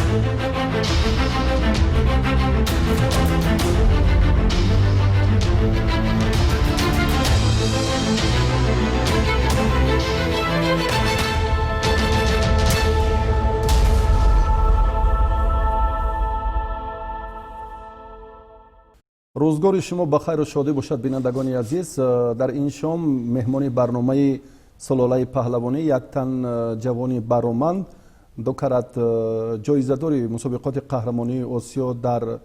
Рӯзгори шумо ба хайру шодӣ бошад, бинандагони азиз. Дар ин шом меҳмони барномаи Сулолаи паҳлавонӣ як тан ҷавони бароманд, ду карат ҷоизадори мусобиқоти қаҳрамонии Осиё дар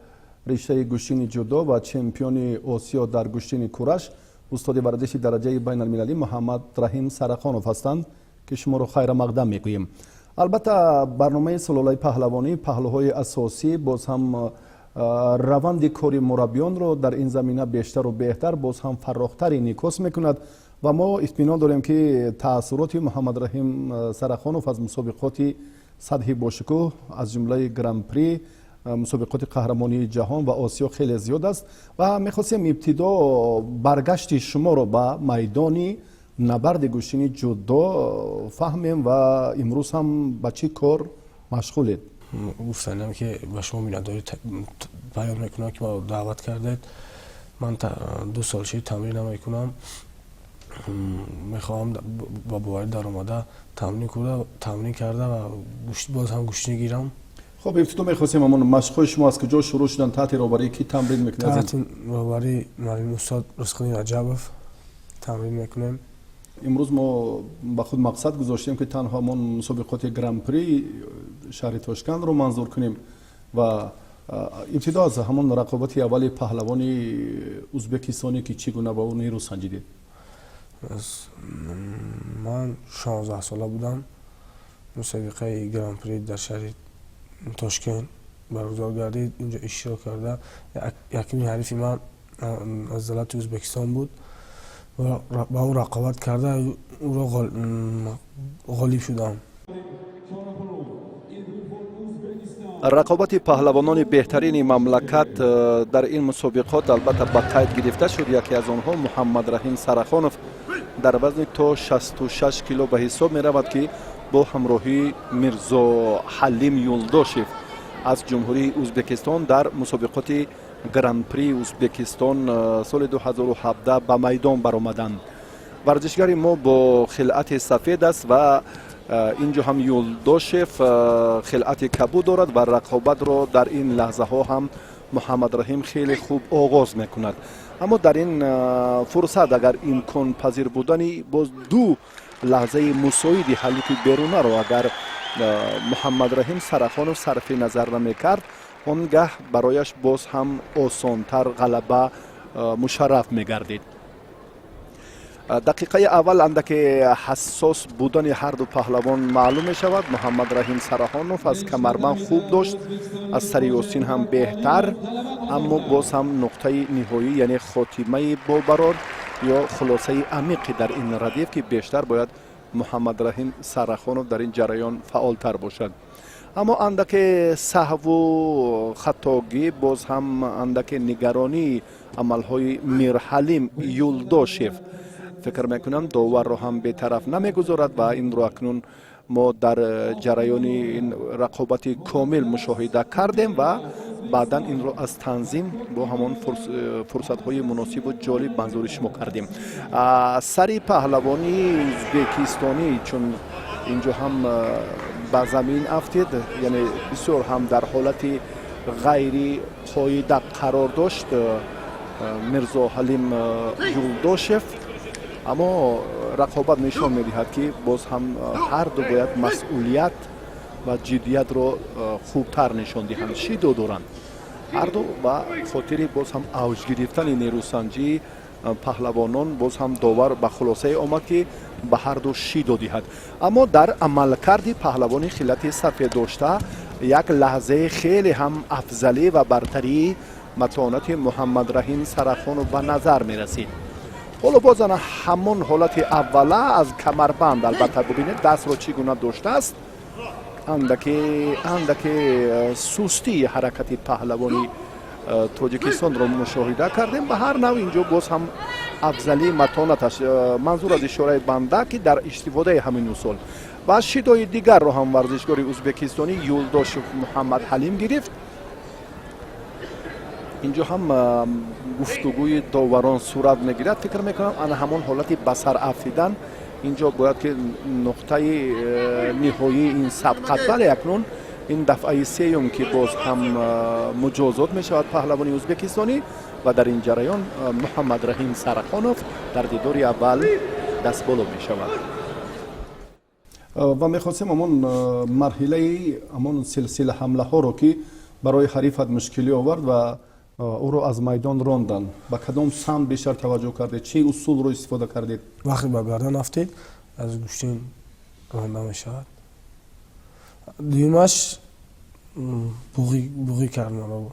риштаи гӯштини ҷудо ва чемпиони Осиё дар гӯштини кураш, устоди варзиши дараҷаи байналмилалӣ Муҳаммад Раҳим Сарахонов ҳастанд, ки шуморо хайрамақдам мегӯем. Албатта, барномаи Сулолаи паҳлавонӣ паҳлӯҳои асосӣ, боз ҳам раванди кори мураббиёнро дар ин замина бештару беҳтар, боз ҳам фаррохтар инъикос мекунад ва мо итминон дорем, ки таассуроти Муҳаммадраҳим Сарахонов аз мусобиқоти сатҳи бошукӯҳ, аз ҷумлаи Гран-при, мусобиқоти қаҳрамонии ҷаҳон ва Осиё хеле зиёд аст ва мехостем ибтидо баргашти шуморо ба майдони набарди гӯштини ҷудо фаҳмем ва имрӯз ҳам ба чӣ кор машғулед? Гуфтанам, ки ба шумо миннатдорӣ баён мекунам, ки маро даъват кардед. Ман 2 сол шид тамрин намекунам. Мехоҳам ба боварӣ даромада, тамрин карда ва боз ҳам гӯштинӣ гирам. Хуб, ибтидо мехостем, ҳамон машқҳои шумо аз куҷо шурӯъ шуданд, таҳти роҳбарии кӣ тамрин мекунед? Таҳти роҳбарии муаллим устод Рузқини Раҷабов тамрин мекунем. Имрӯз мо ба худ мақсад гузоштем, ки танҳо ҳамон мусобиқоти Гран-при шаҳри Тошкандро манзур кунем ва ибтидо аз ҳамон рақобати аввали паҳлавони узбекистонӣ, ки чӣ гуна ба ӯ нерӯ санҷидед? Ман 16сола будам. Мусобиқаи Гран-при дар шаҳри Тошкент баргузор гардид. Инҷо иштирок карда, якуми ҳарифи ман аз давлати Ӯзбекистон буд. Ба ӯ рақобат карда, ӯро ғолиб шудам. Рақобати паҳлавонони беҳтарини мамлакат дар ин мусобиқот албатта ба қайд гирифта шуд. Яке аз онҳо Муҳаммадраҳим Сарахонов дар вазни то 66 кило ба ҳисоб меравад, ки бо ҳамроҳии Мирзоҳалим Юлдошев аз Ҷумҳурии Ӯзбекистон дар мусобиқоти Гран-при Ӯзбекистон соли 2017 ба майдон баромаданд. Варзишгари мо бо хилъати сафед аст ва ин ҷо ҳам Юлдошев хилъати кабуд дорад ва рақобатро дар ин лаҳзаҳо ҳам Муҳаммадраҳим хеле хуб оғоз мекунад. Аммо дар ин фурсат, агар имконпазир будани боз ду лаҳзаи мусоиди ҳалути берунаро агар Муҳаммадраҳим Сарахонов сарфи назар намекард, он гаҳ барояш боз ҳам осонтар ғалаба мушарраф мегардид. Дақиқаи аввал андаке ҳассос будани ҳарду паҳлавон маълум мешавад. Муҳаммадраҳим Сарахонов аз камарбанд хуб дошт, аз сари остин ҳам беҳтар, аммо боз ҳам нуқтаи ниҳоӣ, яъне хотимаи бобарор ё хулосаи амиқе дар ин радиф, ки бештар бояд Муҳаммадраҳим Сарахонов дар ин ҷараён фаъолтар бошад. Аммо андаке саҳву хатогӣ, боз ҳам андаке нигаронии амалҳои Мирҳалим Юлдошев, фикр мекунам, доварро ҳам бетараф намегузорад ва инро акнун мо дар ҷараёни ин рақобати комил мушоҳида кардем ва баъдан инро аз танзим бо ҳамон фурсатҳои муносибу ҷолиб манзури шумо кардем. Сари паҳлавони ӯзбекистонӣ чун инҷо ҳам ба замин афтид, яъне бисёр ҳам дар ҳолати ғайри қоида қарор дошт Мирзоҳалим Юлдошев. Аммо рақобат нишон медиҳад, ки боз ҳам ҳарду бояд масъулият ва ҷиддиятро хубтар нишон диҳанд. Шидо доранд ҳарду ба хотири боз ҳам авҷ гирифтани нерӯсанҷии паҳлавонон. Боз ҳам довар ба хулосае омад, ки ба ҳарду шидо диҳад. Аммо дар амалкарди паҳлавони хилати сафед дошта як лаҳзаи хеле ҳам афзалӣ ва бартарии матонати Муҳаммадраҳим Сарахонов ба назар мерасид. Ҳоло боз ана ҳамон ҳолати аввала аз камарбанд. Албатта, бубинед, дастро чӣ гуна доштааст. Андаке андаке сустии ҳаракати паҳлавони тоҷикистонро мушоҳида кардем. Ба ҳар нав, инҷо боз ҳам Афзалии матонаташ, манзур аз ишораи банда, ки дар истифодаи ҳамин усул. Ва шидои дигарро ҳам варзишгори узбекистонӣ Юлдошев Муҳаммадҳалим гирифт. Инҷо ҳам гуфтугӯи доварон сурат мегирад. Фикр мекунам, ана ҳамон ҳолати ба сар афтидан инҷо бояд ки нуқтаи ниҳоии ин сабқат. Бале, акнун ин дафъаи сеюм, ки боз ҳам муҷозот мешавад паҳлавони узбекистонӣ, ва дар ин ҷараён Муҳаммадраҳим Сарахонов дар дидори аввал дастболо мешавад. Ва мехостем ҳамон марҳилаи, ҳамон силсила ҳамлаҳоро, ки барои ҳарифат мушкилӣ овард ва ӯро аз майдон ронданд, ба кадом самт бештар таваҷҷӯҳ кардед, чӣ усулро истифода кардед? Вақте ба гардан афтед, аз гӯштин ронда мешавад. Дуюмаш буғӣ кард маро.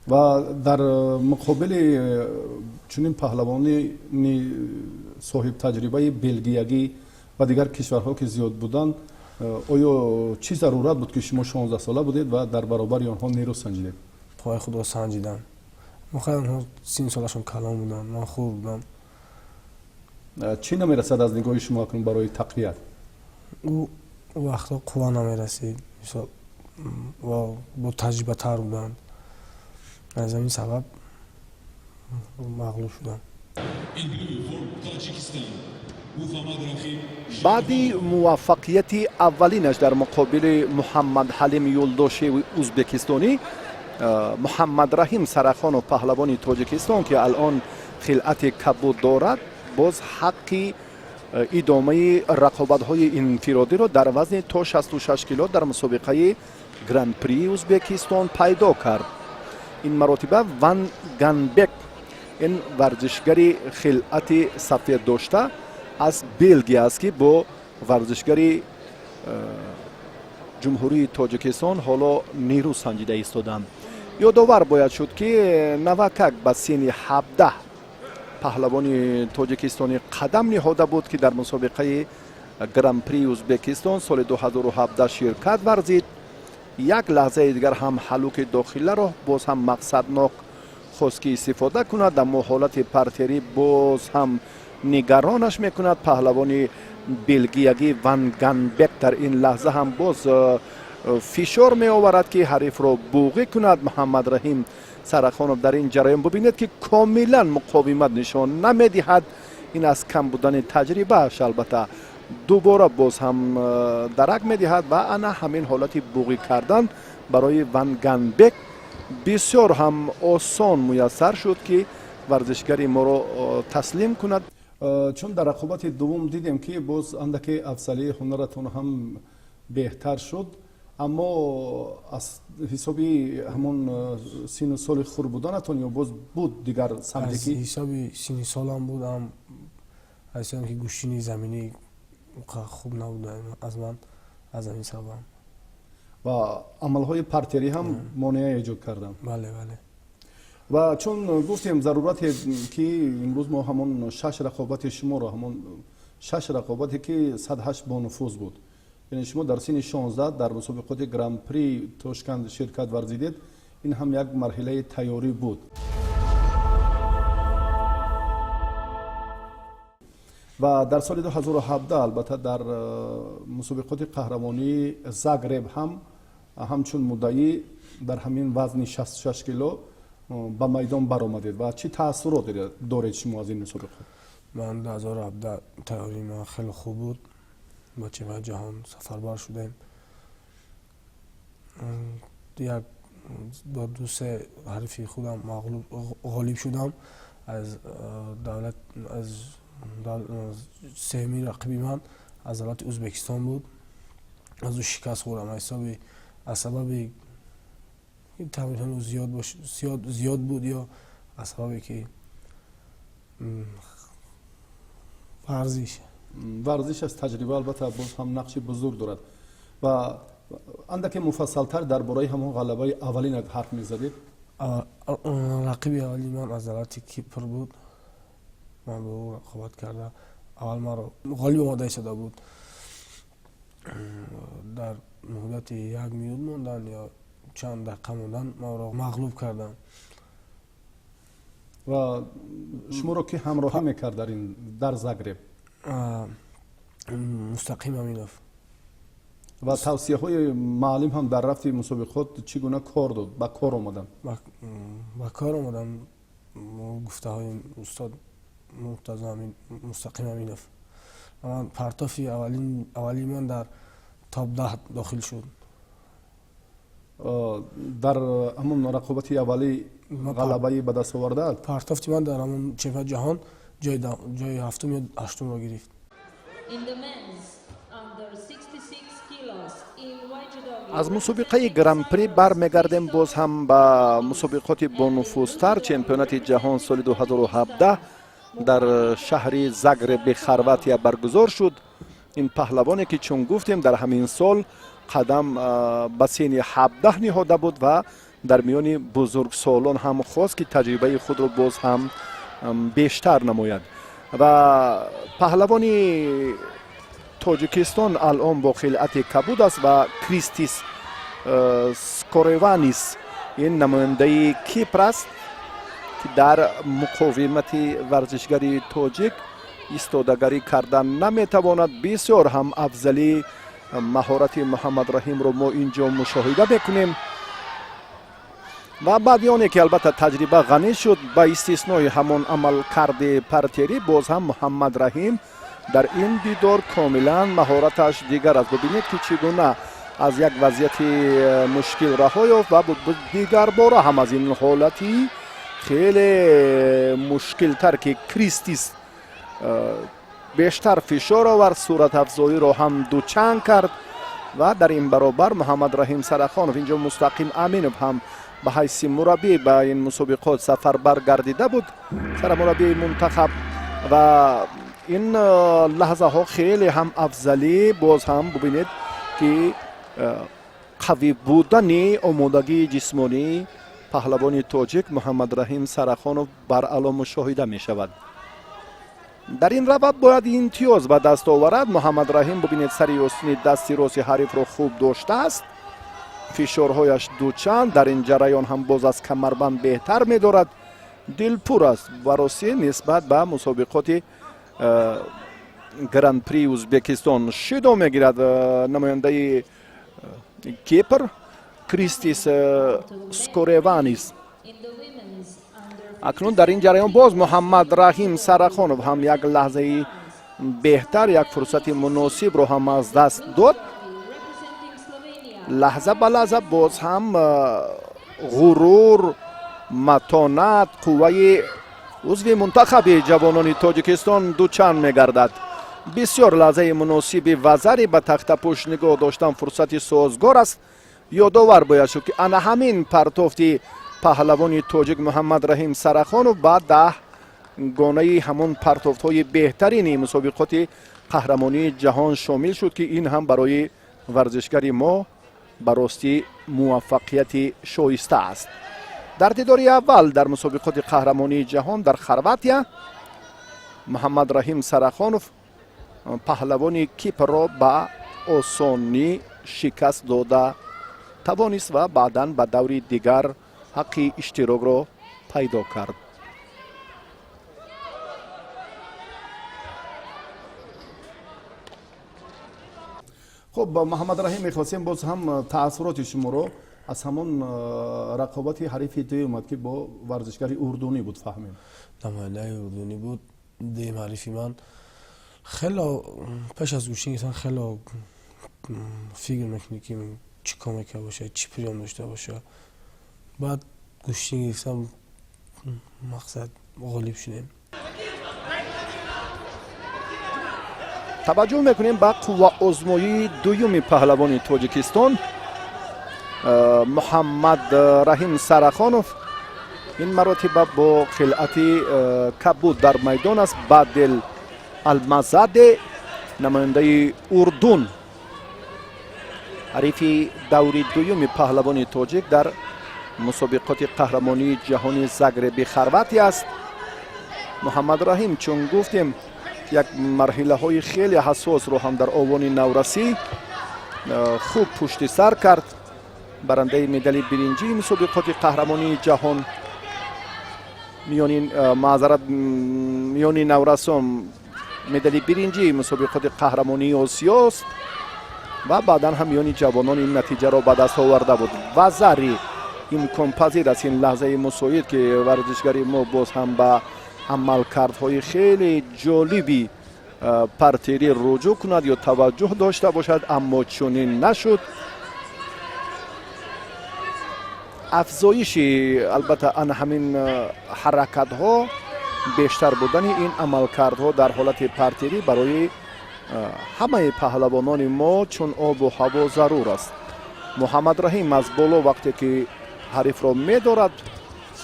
Ва дар муқобили чунин паҳлавонии соҳибтаҷрибаи белгиягӣ ва дигар кишварҳо, ки зиёд буданд, оё чӣ зарурат буд, ки шумо 16сола будед ва дар баробари онҳо нерӯ санҷидед? Пои худро санҷидам. Мохай онҳо синну солашон калон буданд, ман хурд будам. Чӣ намерасад аз нигоҳи шумо акнун барои тақвият? Ӯ вақтҳо қувва намерасид, мисол, ва бо таҷрибатар буданд, аз ҳамин сабаб мағлуб шудам. Баъди муваффақияти аввалинаш дар муқобили Муҳаммадҳалим Юлдошеви узбекистонӣ, Муҳаммадраҳим Сарахонов, паҳлавони Тоҷикистон, ки алон хилъати кабуд дорад, боз ҳаққи идомаи рақобатҳои инфиродиро дар вазни то 66 кило дар мусобиқаи Гран-прии Узбекистон пайдо кард. Ин маротиба Ван Ганбек, ин варзишгари хилъати сафед дошта аз Белгия аст, ки бо варзишгари Ҷумҳурии Тоҷикистон ҳоло нерӯ санҷида истоданд. Ёдовар бояд шуд, ки навакак ба синни 17 паҳлавони тоҷикистонӣ қадам ниҳода буд, ки дар мусобиқаи Гран-прии Узбекистон соли 2017 ширкат варзид. Як лаҳзаи дигар ҳам ҳалуки дохиларо боз ҳам мақсаднок хост, ки истифода кунад, аммо ҳолати партерӣ боз ҳам нигаронаш мекунад. Паҳлавони белгиягӣ Ван Ганбек дар ин лаҳза ҳам боз фишор меоварад, ки ҳарифро буғӣ кунад. Муҳаммадраҳим Сарахонов дар ин ҷараён, бубинед, ки комилан муқовимат нишон намедиҳад. Ин аз кам будани таҷрибааш албатта дубора боз ҳам дарак медиҳад. Ва ана ҳамин ҳолати буғӣ кардан барои Ван Ганбек бисёр ҳам осон муяссар шуд, ки варзишгари моро таслим кунад. Чун дар рақобати дуввум дидем, ки боз андаке афзалии ҳунаратон ҳам беҳтар шуд, аммо аз ҳисоби ҳамон сину соли хур буданатон ё боз буд дигар самте? Ки ҳисоби сини солам буд, ам аз ҳисобе ки гӯштини заминӣ хуб набуд аз ман, аз ҳамин сабаб. Ва амалҳои партерӣ ҳам монеа эҷод карданд? Бале, бале. Ва чун гуфтем, зарурате ки имрӯз мо ҳамон шаш рақобати шуморо, ҳамон шаш рақобате, ки садҳашт бонуфуз буд, яъне шумо дар синни 16 дар мусобиқоти Гран-при Тошканд ширкат варзидед, ин ҳам як марҳилаи тайёрӣ буд. Ва дар соли 2017 албатта дар мусобиқоти қаҳрамонии Загреб ҳам ҳамчун муддаӣ дар ҳамин вазни 66 кило ба майдон баромадед. Ва чӣ таассурот доред шумо аз ин мусобиқот? Ман 2017 тайёрии ман хеле хуб буд, ба чемпионати ҷаҳон сафарбар шудем. Як бо ду се ҳарифи худам мағлуб ғолиб шудам. Аз давлат, аз сеюми рақиби ман аз давлати Ӯзбекистон буд, аз ӯ шикаст хӯрдам аз ҳисоби, аз сабаби тамринҳои ӯ зиёд буд ё аз сабабе ки варзиш. Варзиш аз таҷриба албатта боз ҳам нақши бузург дорад. Ва андаке муфассалтар дар бораи ҳамон ғалабаи аввалин ҳарф мезадед. Рақиби аввали ман аз давлати Кипр буд. Ман бо ӯ рақобат карда, аввал маро ғолиб омода истода буд. Дар муҳлати як минут мондан ё чанд дақиқа мондан маро мағлуб кардам. Ва шуморо ки ҳамроҳӣ мекард дар Загреб? Мустақим Аминов. Ва тавсияҳои муаллим ҳам дар рафти мусобиқот чӣ гуна кор дод, ба кор омаданд? Ба кор омаданд гуфтаҳои устод Муртазо Мустақим Аминов. Ман партофи аввалии ман дар топ 10 дохил шуд. Дар ҳамон рақобати аввалӣ ғалабаи ба даст овардаад? Партофти ман дар ҳамон чемпионати ҷаҳон ҷои ҳафтум ё ҳаштумро гирифт. Аз мусобиқаи Гран-при бармегардем боз ҳам ба мусобиқоти бонуфузтар, чемпионати ҷаҳон соли 2017 дар шаҳри Загреби Хорватия баргузор шуд. Ин паҳлавоне ки, чун гуфтем, дар ҳамин сол қадам ба синни 17 ниҳода буд ва дар миёни бузургсолон ҳам хост, ки таҷрибаи худро боз ҳам бештар намояд. Ва паҳлавони Тоҷикистон алон бо хилъати кабуд аст ва Кристис Скореванис, ин намояндаи Кипр аст, ки дар муқовимати варзишгари тоҷик истодагарӣ кардан наметавонад. Бисёр ҳам афзалии маҳорати Муҳаммадраҳимро мо ин ҷо мушоҳида мекунем. Ва баъди оне ки албатта таҷриба ғанӣ шуд, ба истиснои ҳамон амалкарди партерӣ, боз ҳам Муҳаммадраҳим дар ин дидор комилан маҳораташ дигар аст. Бубинед, ки чӣ гуна аз як вазъияти мушкил раҳо ёфт ва дигарбора ҳам аз ин ҳолати хеле мушкилтар, ки Кристис бештар фишор овард, суратафзоиро ҳам дучанг кард. Ва дар ин баробар Муҳаммадраҳим Сарахонов, инҷо Мустақим Аминов ҳам ба ҳайси мураббӣ ба ин мусобиқот сафарбар гардида буд, сарамураббии мунтахаб. Ва ин лаҳзаҳо хеле ҳам афзалӣ, боз ҳам бубинед, ки қавӣ будани омодагии ҷисмонии паҳлавони тоҷик Муҳаммадраҳим Сарахонов баръало мушоҳида мешавад. Дар ин раванд бояд имтиёз ба даст оварад Муҳаммадраҳим. Бубинед, сари остини дасти рости ҳарифро хуб доштааст, фишорҳояш дучанд, дар ин ҷараён ҳам боз аз камарбанд беҳтар медорад. Дилпур аст баросӣ нисбат ба мусобиқоти Гран-при Ӯзбекистон. Шидо мегирад намояндаи Кипр Кристис Скореванис. Акнун дар ин ҷараён боз Муҳаммад Раҳим Сарахонов ҳам як лаҳзаи беҳтар, як фурсати муносибро ҳам аз даст дод. Лаҳза ба лаҳза боз ҳам ғурур, матонат, қувваи узви мунтахаби ҷавонони Тоҷикистон дучанд мегардад. Бисёр лаҳзаи муносиби вазари ба тахтапӯш нигоҳ доштан фурсати созгор аст. Ёдовар бояд шуд, ки ана ҳамин партофти паҳлавони тоҷик Муҳаммад Раҳим Сарахонов ба 10 гонаи ҳамон партофтҳои беҳтарини мусобиқоти қаҳрамонии ҷаҳон шомил шуд, ки ин ҳам барои варзишгари мо ба ростӣ муваффақияти шоиста аст. Дар дидори аввал дар мусобиқоти қаҳрамонии ҷаҳон дар Хорватия Муҳаммад Раҳим Сарахонов паҳлавони Кипрро ба осонӣ шикаст дода тавонист ва баъдан ба даври дигар ҳаққи иштирокро пайдо кард. Хуб, Муҳаммад Раҳим, мехостем боз ҳам таассуроти шуморо аз ҳамон рақобати ҳарифи дуюмат, ки бо варзишгари урдунӣ буд, фаҳмем. Намояндаи урдунӣ буд дуюм ҳарифи ман. Хело пеш аз гӯштин гирифтан хело фикр мекунӣ, ки чӣ кор мекарда боша, чӣ приём дошта боша. Баъд гӯштин гирифтам, мақсад ғолиб шудем. Таваҷҷӯҳ мекунем ба қувваозмоии дуюми паҳлавони Тоҷикистон Муҳаммад Раҳим Сарахонов. Ин маротиба бо хилъати кабуд дар майдон аст Бадел Алмазаде, намояндаи Урдун, ҳарифи даври дуюми паҳлавони тоҷик дар мусобиқоти қаҳрамонии ҷаҳони Загреби Хорватия аст. Муҳаммад Раҳим, чун гуфтем, як марҳилаҳои хеле ҳассосро ҳам дар овони наврасӣ хуб пушти сар кард, барандаи медали биринҷии мусобиқоти қаҳрамонии ҷаҳон. Миёни, маъзарат, миёни наврасон медали биринҷии мусобиқоти қаҳрамонии Осиёст ва баъдан ҳам миёни ҷавонон ин натиҷаро ба даст оварда буд. Вазари имконпазир аст ин лаҳзаи мусоид, ки варзишгари мо боз ҳам ба амалкардҳои хеле ҷолиби партерӣ руҷӯъ кунад ё таваҷҷӯҳ дошта бошад, аммо чунин нашуд. Афзоиши, албатта, ана ҳамин ҳаракатҳо, бештар будани ин амалкардҳо дар ҳолати партерӣ барои ҳамаи паҳлавонони мо чун обу ҳаво зарур аст. Муҳаммадраҳим аз боло вақте ки ҳарифро медорад,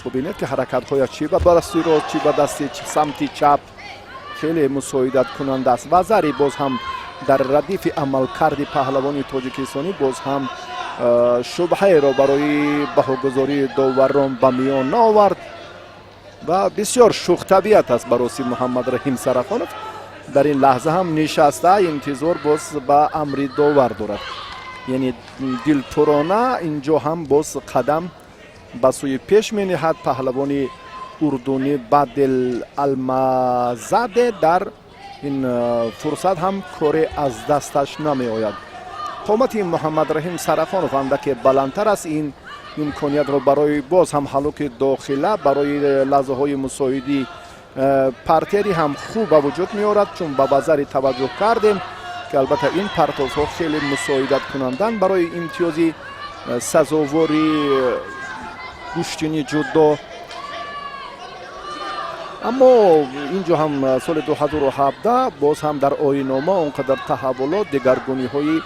бубинед, ки ҳаракатҳояш чӣ ба дасти рост, чӣ ба дасти самти чап хеле мусоидаткунанда аст. Вазари боз ҳам дар радифи амалкарди паҳлавони тоҷикистонӣ боз ҳам шубҳаеро барои баҳогузории доварон ба миён наовард ва бисёр шӯхтабиат аст бароси Муҳаммадраҳим Сарахонов. Дар ин лаҳза ҳам нишаста, интизор боз ба амри довар дорад, яъне дилпурона инҷо ҳам боз қадам ба сӯи пеш менеҳад. Паҳлавони урдунӣ Бадел Алмазаде дар ин фурсат ҳам коре аз дасташ намеояд. Қомати Муҳаммадраҳим Сарахонов андаке баландтар аст. Ин имкониятро барои боз ҳам ҳалуки дохила, барои лаҳзаҳои мусоидӣ партерӣ ҳам хуб ба вуҷуд меорад, чун ба вазари таваҷҷӯҳ кардем, ки албатта ин партовҳо хеле мусоидаткунанданд барои имтиёзи сазовори гӯштини ҷудо. Аммо инҷо ҳам соли 2017 боз ҳам дар оинома он қадар таҳаввулот, дигаргуниҳои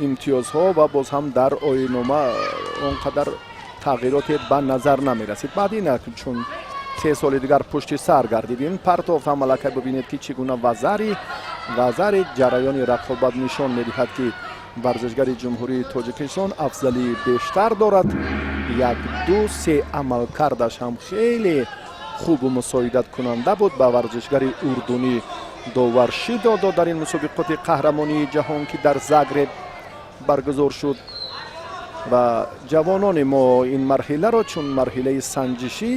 имтиёзҳо ва боз ҳам дар оинома он қадар тағйироте ба назар намерасид. Баъд ин чун 3 соли дигар пушти сар гардид, ин партов ҳам аллакай бибинед, ки чӣ гуна вазари ҷараёни рақобат нишон медиҳад, ки варзишгари Ҷумҳурии Тоҷикистон афзалии бештар дорад. Як, ду, се амалкардаш ҳам хеле хубу мусоидаткунанда буд. Ба варзишгари урдунӣ довар шидо дод дар ин мусобиқоти қаҳрамонии ҷаҳон, ки дар Загреб баргузор шуд. Ва ҷавонони мо ин марҳиларо чун марҳилаи санҷишӣ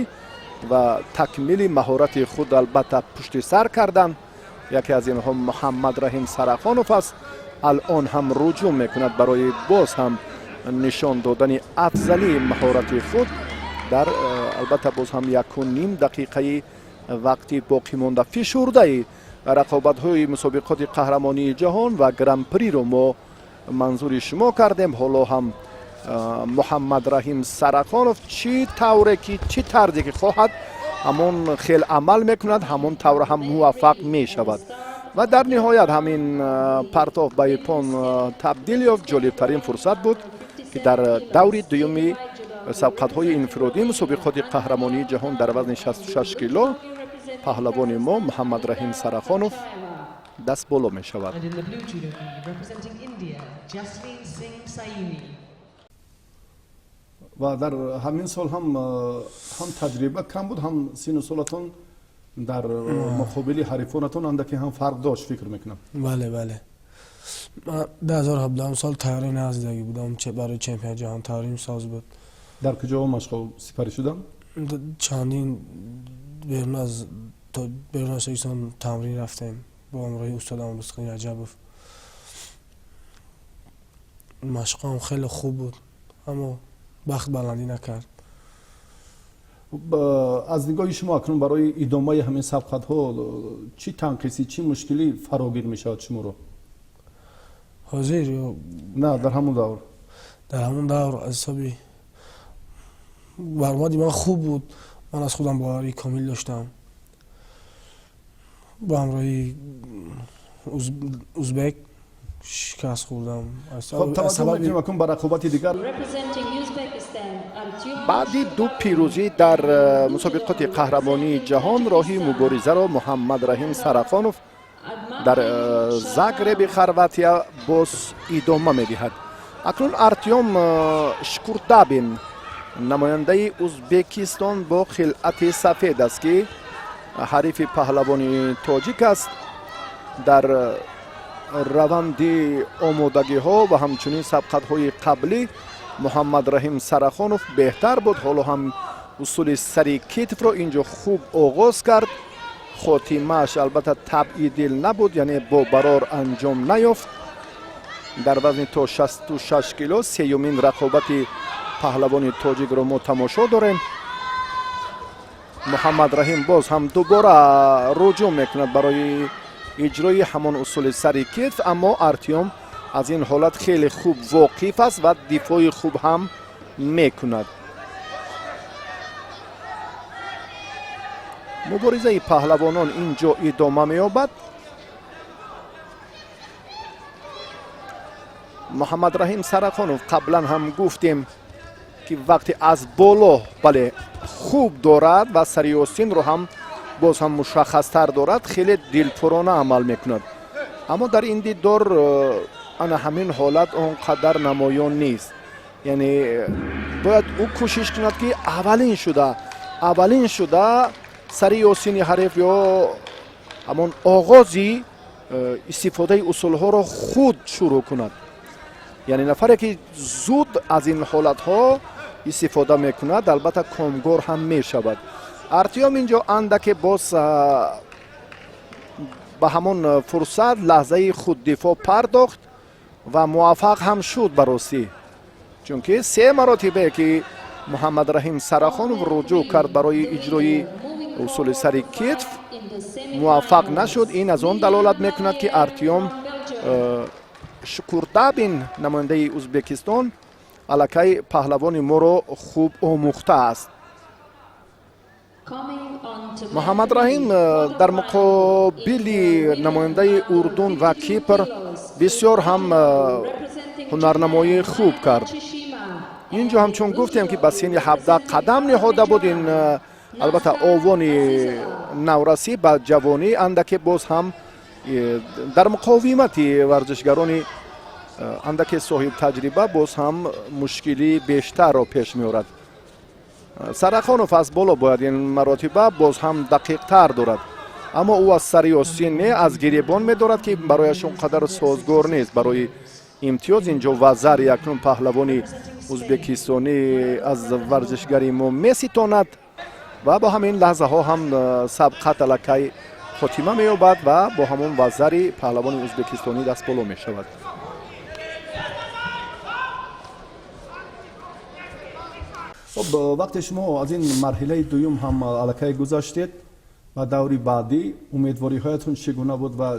ва такмили маҳорати худ албатта пушти сар карданд. Яке аз инҳо Муҳаммадраҳим Сарахонов аст. Алон ҳам руҷӯъ мекунад барои боз ҳам нишон додани афзалии маҳорати худ дар албатта боз ҳам 1,5 дақиқаи вақти боқимонда. Фишурдаи рақобатҳои мусобиқоти қаҳрамонии ҷаҳон ва гран-приро мо манзури шумо кардем. Ҳоло ҳам Муҳаммадраҳим Сарахонов чӣ тавре ки, чӣ тарзе ки хоҳад, ҳамон хел амал мекунад, ҳамон тавр ҳам муваффақ мешавад. Ва дар ниҳоят ҳамин партов ба иппон табдил ёфт. Ҷолибтарин фурсат буд, ки дар даври дуюми сабқатҳои инфиродии мусобиқоти қаҳрамонии ҷаҳон дар вазни 66 кило паҳлавони мо Муҳаммадраҳим Сарахонов даст боло мешавад. And in the blue judo gi, representing India, Jasleen Singh Saini. Ва дар ҳамин сол ҳам таҷриба кам буд, ҳам сину солатон дар муқобили ҳарифонатон андаке ҳам фарқ дошт, фикр мекунам. Бале, ман 2017 сол тайёрӣ назидагӣ будам барои чемпионати ҷаҳон, тайёрим соз буд. Дар куҷо машқҳо сипарӣ шуданд? Чандин берун аз Тоҷикистон тамрин рафтем бо ҳамроҳи устодам Рустқин Раҷабов. Машқҳоам хеле хуб буд, аммо бахт баландӣ накард. Аз нигоҳи шумо, акнун барои идомаи ҳамин сабқатҳо чӣ танқисӣ, чӣ мушкилӣ фарогир мешавад шуморо? Ҳозир ё? На, дар ҳамон давр. Дар ҳамон давр аз ҳисоби баромади ман хуб буд, ман аз худам боварии комил доштам. Бо ҳамроҳи узбек шикаст хӯрдам. Хоб, таваҷҷӯҳ мекунем акнун ба рақобати дигар. Representing Uzbekistan, Artyom Баъди ду пирӯзӣ дар мусобиқоти қаҳрамонии ҷаҳон роҳи муборизаро Муҳаммадраҳим Сарахонов дар Загреби Хорватия боз идома медиҳад. Акнун Артём Шкурдабин, намояндаи Узбекистон бо хилъати сафед аст, ки ҳарифи паҳлавони тоҷик аст. Дар раванди омодагиҳо ва ҳамчунин сабқатҳои қаблӣ Муҳаммадраҳим Сарахонов беҳтар буд. Ҳоло ҳам Усули сари китфро инҷо хуб оғоз кард. Хотимааш албатта табъи дил набуд, яъне бо барор анҷом наёфт. Дар вазни то 66 кило сеюмин рақобати паҳлавони тоҷикро мо тамошо дорем. Муҳаммад Раҳим боз ҳам дубора руҷӯъ мекунад барои иҷрои ҳамон усули сари китф, аммо Артём аз ин ҳолат хеле хуб воқиф аст ва дифои хуб ҳам мекунад. Муборизаи паҳлавонон ин ҷо идома меёбад. Муҳаммад Раҳим Сарахонов қаблан ҳам гуфтем, ки вақте аз боло, бале, хуб дорад ва сари остинро ҳам боз ҳам мушаххастар дорад, хеле дилпурона амал мекунад, аммо дар ин дидор ана ҳамин ҳолат он қадар намоён нест. Яъне бояд ӯ кӯшиш кунад, ки аввалин шуда сари ёсини ҳариф ё ҳамон оғози истифодаи усулҳоро худ шурӯъ кунад. Яъне нафаре ки зуд аз ин ҳолатҳо истифода мекунад, албатта комгор ҳам мешавад. Артём инҷо андаке боз ба ҳамон фурсат лаҳзаи худдифоъ пардохт ва муваффақ ҳам шуд ба ростӣ, чунки се маротибае ки Муҳаммадраҳим Сарахонов руҷӯъ кард барои иҷрои усули сари китф, муваффақ нашуд. Ин аз он далолат мекунад, ки Артём Шукурдабин, намояндаи Узбекистон, аллакай паҳлавони моро хуб омӯхтааст. Муҳаммадраҳим дар муқобили намояндаи Урдун ва Кипр бисёр ҳам ҳунарнамоии хуб кард. Ин ҷо ҳам чун гуфтем, ки ба синни 17 қадам ниҳода буд, ин албатта овони наврасӣ ба ҷавонӣ андаке боз ҳам дар муқовимати варзишгарони андаке соҳибтаҷриба боз ҳам мушкилии бештарро пеш меорад. Сарахонов аз боло бояд ин маротиба боз ҳам дақиқтар дорад, аммо ӯ аз сари остин не, аз гиребон медорад, ки барояш он қадар созгор нест барои имтиёз. Инҷо вазари акнун паҳлавони узбекистонӣ аз варзишгари мо меситонад ва бо ҳамин лаҳзаҳо ҳам сабқат аллакай хотима меёбад ва бо ҳамон вазари паҳлавони узбекистонӣ дастболо мешавад. Хуб, вақте шумо аз ин марҳилаи дуюм ҳам аллакай гузаштед ба даври баъдӣ, умедвориҳоятон чӣ гуна буд ва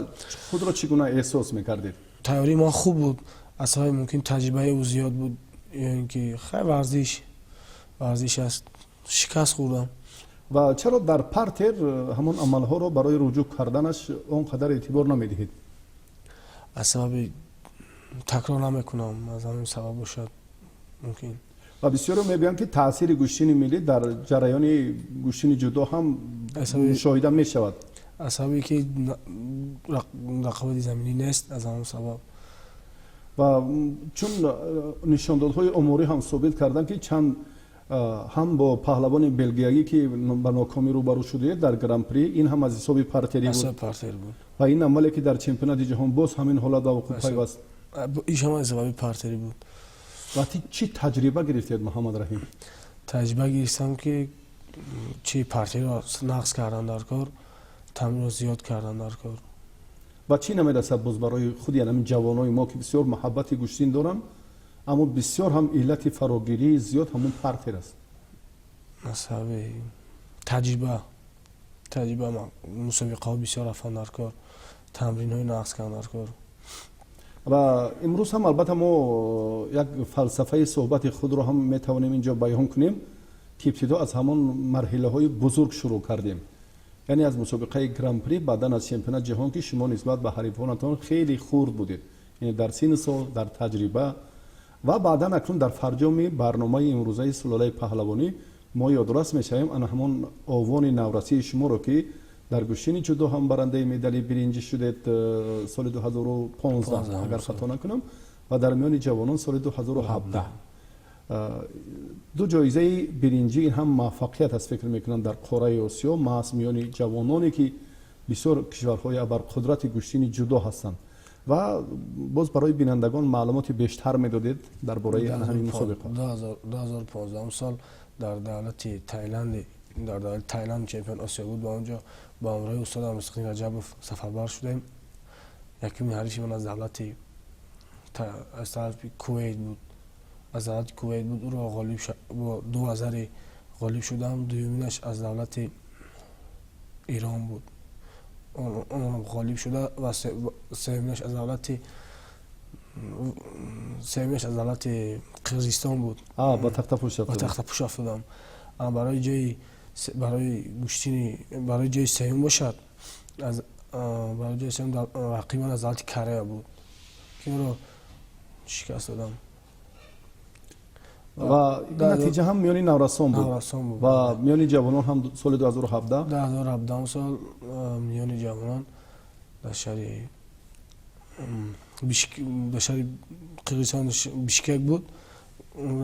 худро чӣ гуна эҳсос мекардед? Тайёрии ман хуб буд. Аз сабаби мумкин таҷрибаи ӯ зиёд буд ё ин ки хай, варзиш варзиш аст, шикаст хӯрдам. Ва чаро дар партер ҳамон амалҳоро барои руҷӯъ карданаш он қадар эътибор намедиҳед? Аз сабаби такрор намекунам, аз ҳамин сабаб бошад мумкин. Ва бисёре мегӯянд, ки таъсири гӯштини миллӣ дар ҷараёни гӯштини ҷудо ҳам мушоҳида мешавад. Аз сабабе ки рақобати заминӣ нест, аз ҳамон сабаб. Ва чун нишондодҳои оморӣ ҳам собит карданд, ки чанд ҳам бо паҳлавони белгиягӣ, ки ба нокомӣ рӯбарӯ шудед дар Гран-при, ин ҳам аз ҳисоби партерӣ буд. Ва ин амале ки дар чемпионати ҷаҳон боз ҳамин ҳолат ба вуқӯъ пайваст. Иш ҳам аз сабаби партерӣ буд. Ва чӣ таҷриба гирифтед, Муҳаммад Раҳим? Таҷриба гирифтам, ки чи партериро нақс кардан дар кор, тамринро зиёд кардан дар кор. Ва чӣ намерасад боз барои худи ҳамин ҷавонои мо, ки бисёр муҳаббати гӯштин доранд, аммо бисёр ҳам иллати фарогирии зиёд ҳамон партер аст? Сабаби таҷриба, мусобиқаҳо бисёр рафтан дар кор, тамринҳои нақс кардан дар кор. Ва имрӯз ҳам албатта мо як фалсафаи суҳбати худро ҳам метавонем инҷо баён кунем, ки ибтидо аз ҳамон марҳилаҳои бузург шурӯъ кардем, яъне аз мусобиқаи Гран-при, баъдан аз чемпионат ҷаҳон, ки шумо нисбат ба ҳарифонатон хеле хурд будед, яъне дар синну сол, дар таҷриба, ва баъдан акнун дар фарҷоми барномаи имрӯзаи Сулолаи паҳлавонӣ мо ёдрас мешавем ана ҳамон овони наврасии шуморо, ки дар гӯштини ҷудо ҳам барандаи медали биринҷӣ шудед соли 2015, агар хато накунам, ва дар миёни ҷавонон соли 2017 ду ҷоизаи биринҷӣ. Ин ҳам муваффақият аст, фикр мекунам, дар қораи Осиё, маҳз миёни ҷавононе, ки бисёр кишварҳои абарқудрати гӯштини ҷудо ҳастанд. Ва боз барои бинандагон маълумоти бештар медодед дар бораи ҳамин мусобиқа. 2015 сол дар давлати Таиланд, дар давлати Таиланд чемпион Осиё буд. Ба онҷо бо ҳамроҳи устодам Рузиқдин Раҷабов сафарбар шудем. Якумин ҳарифи ман аз давлати, аз тарафи Кувейт буд, аз давлати Кувейт буд. Ӯро ғолиб бо ду вазари ғолиб шудам. Дуюминаш аз давлати Ирон буд, онро ғолиб шуда, ва сеюминаш аз давлати, сеюминаш аз давлати Қирғизистон буд. Ба тахтапӯш. Ба тахтапӯш афтодам. Барои ҷои, барои гӯштини, барои ҷои сеюм бошад, аз барои ҷои сеюм рақиби ман аз давлати Корея буд, ки ӯро шикаст додам. Ва натиҷа ҳам миёни наврасон буд. Наврасон буд. Ва миёни ҷавонон ҳам соли 2017? 2017 сол миёни ҷавонон дар шаҳри, дар шаҳри Қирғизистон, Бишкек буд.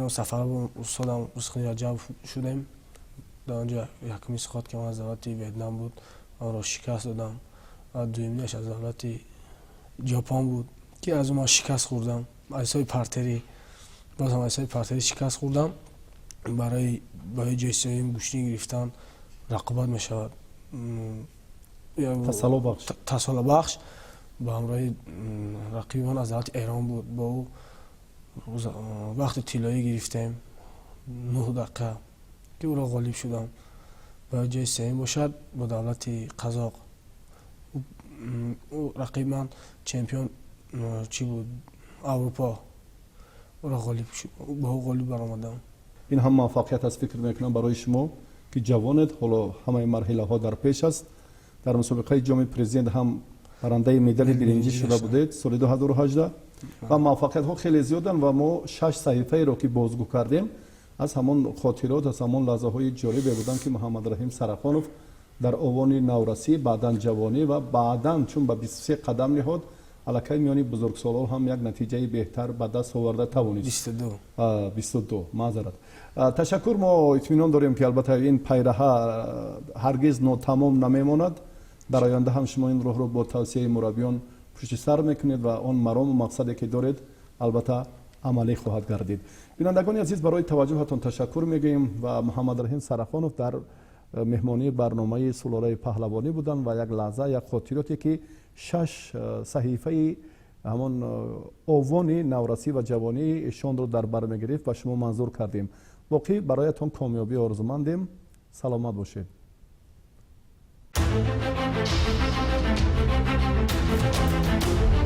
Сафар бо устодам Рузиқдин Раҷабов шудем. Дар онҷо якуми схватка ман аз давлати Ветнам буд, онро шикаст додам, ва дуюминаш аз давлати Ҷопон буд, ки аз ӯ ман шикаст хӯрдам аз ҳисоби партерӣ. Боз ҳам аз ҳисоби партерӣ шикаст хӯрдам. Барои ҷои сеюм гӯштӣ гирифтан рақобат мешавад тасаллобахш. Тасаллобахш. Ба ҳамроҳи рақиби ман аз давлати Эрон буд, бо ӯ вақти тиллоӣ гирифтем, 9 дақиқа, ки ӯро ғолиб шудам. Барои ҷои сеюм бошад, бо давлати Қазоқ, ӯ рақиби ман чемпион чӣ буд, Аврупо, ӯро ғолиб, бо ӯ ғолиб баромадам. Ин ҳам муваффақият аст, фикр мекунам, барои шумо, ки ҷавонед, ҳоло ҳамаи марҳилаҳо дар пеш аст. Дар мусобиқаи Ҷоми Президент ҳам барандаи медали биринҷӣ шуда будед соли 2018, ва муваффақиятҳо хеле зиёданд. Ва мо шаш саҳифаеро, ки бозгӯ кардем, аз ҳамон хотирот, аз ҳамон лаҳзаҳои ҷолибе буданд, ки Муҳаммадраҳим Сарахонов дар овони наврасӣ, баъдан ҷавонӣ ва баъдан чун ба 23 қадам ниҳод, аллакай миёни бузургсолон ҳам як натиҷаи беҳтар ба даст оварда тавонист. 22, маъзарат. Ташаккур. Мо итминон дорем, ки албатта ин пайраҳа ҳаргиз нотамом намемонад. Дар оянда ҳам шумо ин роҳро бо тавсияи мураббиён пушти сар мекунед ва он марому мақсаде, ки доред, албатта амалӣ хоҳад гардид. Бинандагони азиз, барои таваҷҷӯҳатон ташаккур мегӯем. Ва Муҳаммадраҳим Сарахонов дар меҳмонии барномаи Сулолаи паҳлавонӣ буданд ва як лаҳза, як хотироте, ки шаш саҳифаи ҳамон овони наврасӣ ва ҷавонии эшонро дар бар мегирифт, ба шумо манзур кардем. Боқӣ бароятон комёбӣ орзумандем. Саломат бошед. Thank you.